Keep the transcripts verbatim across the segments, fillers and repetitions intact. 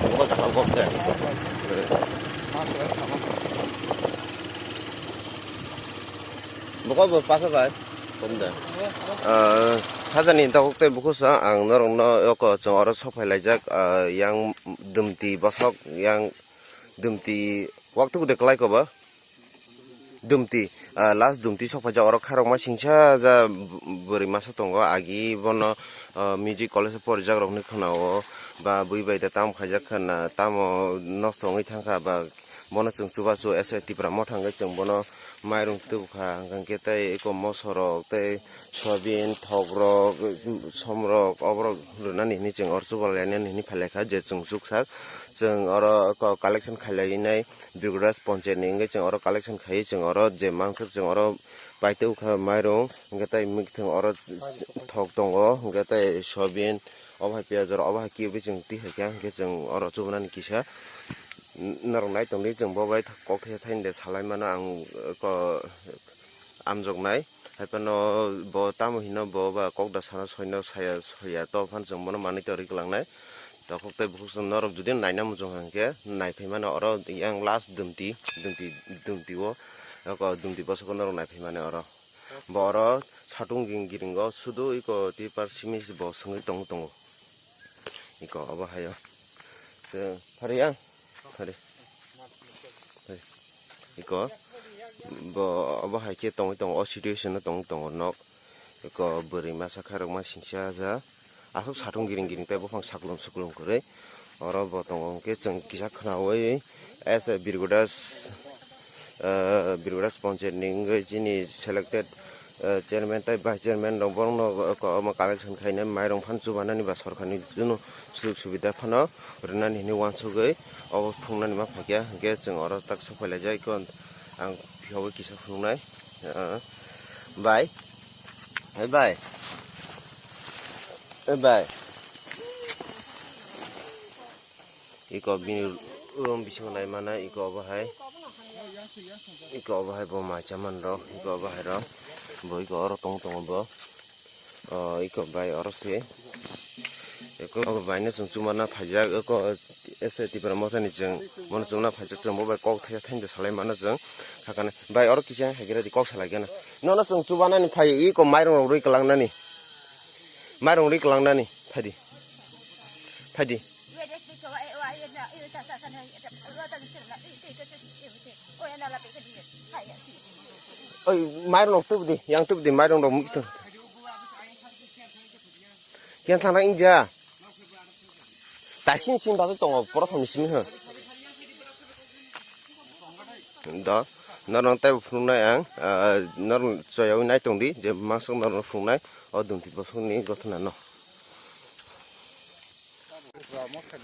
Bo jaka bo de. Bo ko bo pasa bai. Kom de. Ah, hajani tabuk tei bukusa ang norokno oko chwng oro sok phai laijak, ah, yang dumti bosok, yang dumti waktu de klai ko ba. Dumti, ah, last dumti sok phaijak, oro khairokma singsa ja bwrwi masa tongo, agi bono, ah, music college o porijak rokni khwnao, ba bui bai da tamo khaijak khwna, tamo nosto wngwi thangkha, ba bono chwng chubachu S A Tipra Motha hwnkhe chwng bono mairung tubukha, hwnkhe tei eko mosorok tei soyabin, thokrok, somrok, oborok rwnani hinwi chwng oro chubalanani hinwi phailaikha, je chwng chuksak, chwng oro eko collection khailainai. Birguraj Panchayat ni wngwi chwng oro collection khaiwi chwng oro je mangsuk chwng oro paitwi wngkha mairung, hwnkhe tei mwkhwtwng oro thok tongo, hwnkhe tei soyabin, obo hai piyaj rok, obo hai kiwi chwng twi hai kha, hwnkhe chwng oro chubunani kisa norok nai tongdi, chwng bo bai kok thaisa thaini de salai mano ang ko amjoknai. Haiphano bo tamo hino bo ba kok da sana soino saya soya to phan chwng bono manwi to ri kwlangnai. Tokhok tei bukhuk chwng norok jodi naina muchung hwnkhe naiphai mano oro yang last dumti, dumti, dumti o, eko dumti bosoko norok naiphai mani oro. Bo oro satung ging giringo sudu eko tipar simi bo swngwi tong tongo. Eko obo hayo. Chwng phari yang. Phari. Phari. Iko bo obo hai khe tongwi tongo, o situation no tongwi tongo nok. Iko bwrwi masa khairokma singsa ja. Aswk satung giring giring tei buphang saklum suklum kwrwi. Oro bo tongo hwnkhe chwng kisa khwnawi as a Birgodas, ah, Birgodas Panchayat ni wngwi chini selected, ah, chairman tei vice chairman rok borokno ko-, omo collection khainai mairung phan chubanani ba sorkarni bini sujog subida phano rwnani hinwi uansugwi obo phunuknani ma phaikha, hwnkhe chwng oro tak sok phailaijak, iko ang phiyawi kisa phunuknai, ah, bai, hai bai, hai bai. Iko bini room bisingo nai mano, iko obo hai, iko obo hai bo mai chaman rok, iko obo hai rok, bo iko oro tong tongo bo. O, iko bai oro se. Eko bai no chwng chumana phaijak, eko S A Tipra Motha ni chwng bono chumna phaijak, chwng bo bai kok thaisa thaini salai mano chwng. Hakana bai oro kisa haigra di kok salai gana. Nono chwng chubanani phai iko mairung rok rwi kwlangnani. Mairung rwi kwlangnani. Phaidi. Phaidi. Oi, mairung rok tubdi, yang tubdi, mairung rok mukto. Yang thangna ingja. Taising sing bagwi tongo, prothom ni simi ho. Do, norok tei phunuknai ang, ah, norok choyawi nai tongdi, je mangsok norok phunuknai, o dumti bosongni gothona no.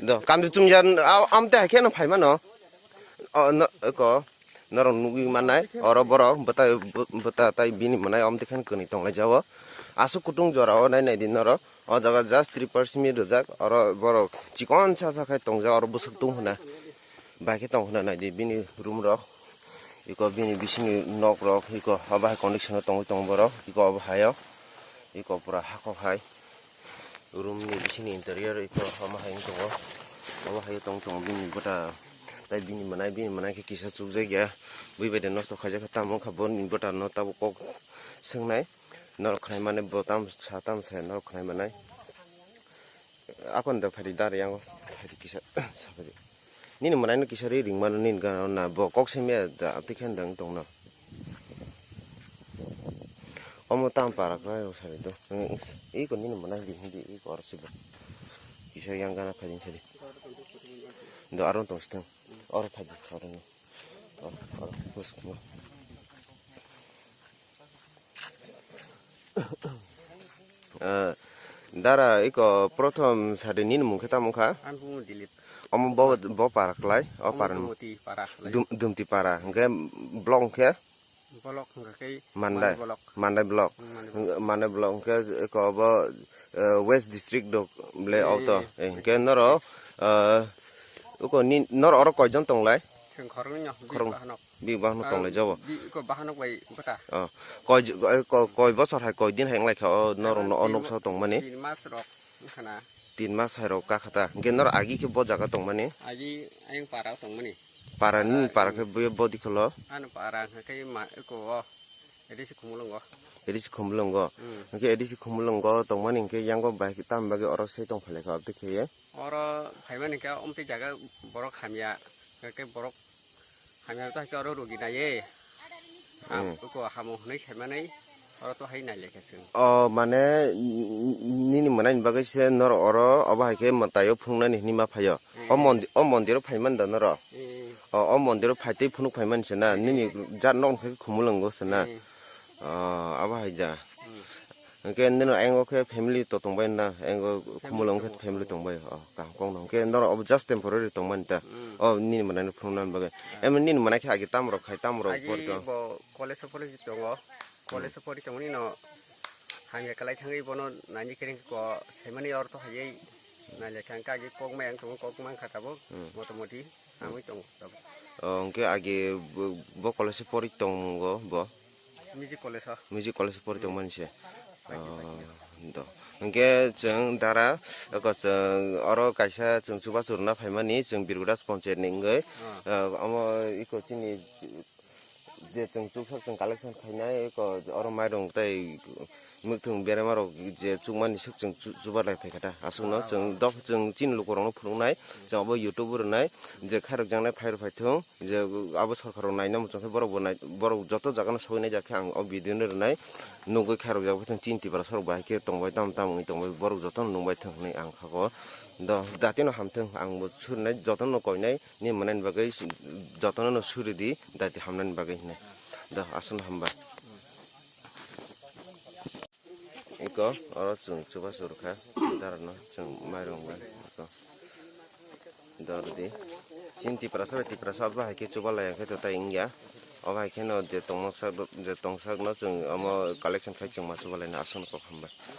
Do, kamju chumya, am tei haikhe no phaimano. O, no, eko, norok nugwi mannai, oro borok bwta, bwta tai bini mwnai, om tei khe kwrwi tonglai jao. Aswk kutung jora o nai nai di norok, o jaga just three percent mi rwjak, oro borok chikon sa sa khai tongjak, oro bwswk tung hwna, bai khe tong hwna nai di bini room rok, eko bini bisingni nok rok, eko obo hai condition o tongwi tongo borok, eko obo hai o, eko pura hakok hai. Room ni bisingni interior iko omo hai wng tongo. Omo hai tong tongo bini bwta tei bini mwnai, bini mwnai khe kisa chukjak ya. Bui bai de nosto khaijak kha, tamo wngkha boni bwta no tabuk kok swngnai. Norok khnai mani bo tam sa, tam sa norok khnai manai. Akon da phari dar yango phari kisa sa phari. Nini mwnaino kisa ri ringmano nini gana na bo kok simi da tei khe dang tongno. Omo tam para kwlai rok sari do. Iko nini mwnai ri hindi iko oro sibo. Kisa yang gana phai sari. Do aro tong siteng. Oro phai di oro no. Oro, oro, bus, bus. Eh, dara, iko prothom sadi nini mung khe tamo wngkha? Ani bumung Dilip. Omo bo, bo para klai, o para ni Dumti para klai. Dum-, Dumti para, hwnkhe block hwnkhe? Block hwnkha khe Mandai, Mandai block. Mandai block. Hmm, Mandai block. Mandai block hwnkhe iko bo, eh, West District dok ble Eh, auto. Eh, hwnkhe noro, eh, uko ni, noro oro koijon tonglai? Chwng khoroknwi no, Khorok-, bini bahanok. Bini bahanok tonglai jabo. Bi-, ko bahanok bai bwta. Oh. Koi, koi, koi bosor hai koi din hai wnglaikha o norok no o noksa tongmani. Tin mas rok wngkhana. Tin mas hai rok kakha ta. Hwnkhe nor agi khe bo jaga tongmani? Agi ayang para tongmani. Para ni para khe bo, bo dikholo? Ano para hwnkhe ma eko o. Edi si khumulungo. Edi si khumulungo. Hmm. Hwnkhe edi si khumulungo tongmani hwnkhe yango bai tam bagwi oro se tong phai kha abdi khe. Oro phaimani khe omtwi jaga borok hamya. Hwnkhe borok hamya to hai khe oro rogi naiye. Hmm. Ang eko hamo hwnwi saimani oro to hai nai lekha chwng. O mane n-, n-, nini mwnai ni bagwi se nor oro obo hai khe mwtai o phunuknani hwnwi ma phaio. Hmm. O mondi-, o mondir o phaiman da noro? Hmm. O, o mondir o phaitwi phunuk phaimani se na? Hmm. Nini jat nok khe khumulungo se na? Hmm. O, abo hai da. Hmm. Hwnkhe nini ayang o khe family to tongbai na? Ayang o khumulung khe family tongbai. O, kaham kok no. Hwnkhe noro obo just temporary tongmani ta? Hmm. O, nini mwnai no phunuknani bagwi. Hmm. Emni nini mwnai khe agi tamo rok khai, tamo rok pori tong? Agi bo college o pori tongo. College o pori tongmani no hamya kwlai thangwi bono naini kereng ko saimani oro to hayai nai lekha hwnkhe agi kok mai ang tongo, kok mang kha tabuk. Hmm. Motamoti. Hamwi tongo tabuk. O, hwnkhe agi bo, bo college o pori tongo bo? Music college o. Music college o pori tongmani se. Phaidi, phaidi. O, do. Hwnkhe chwng dara, eko chwng oro kaisa chwng chubachu rwna phaimani, chwng Birgudas Ponchayat ni wngwi, ah, omo eko chini je chwng chuksak chwng collection khainai, eko oro mairung tei mwkhwtwng berema rok je chukmani swk chwng chu-, chubalai phaikha ta. Aswkno chwng dok chwng chini lukurokno phunuknai, chwng abo YouTube o rwnai, je khairokjaknai phairok phaithwng, je abo sorkar rok naina muchung khe borok bo nai, borok joto jaga no sogwi naijak khe ang o video no rwnai, nugwi khairokjak phaithwng chini Tiprasa rok bahai khe tongbai tam tam wngwi tongbai borok joto no nungbai thwng hinwi ang kha o. Do, datino hamthwng ang bo surinai joto no koinai. Nini mwnai ni bagwi jotono no suri di, dati hamnani bagwi hinwi. Do, aswkno hamba. Eko, oro chwng chubachu rwkha, darano chwng mairung bai, eko. Do, rwdi. Chini Tiprasa bai Tiprasa abo hai khe chubalai ya khe to tai wngya. Obo hai kheno je tongmani sak, je tongsak no chwng omo collection khai chwng ma chubalaina aswkno kok hambai.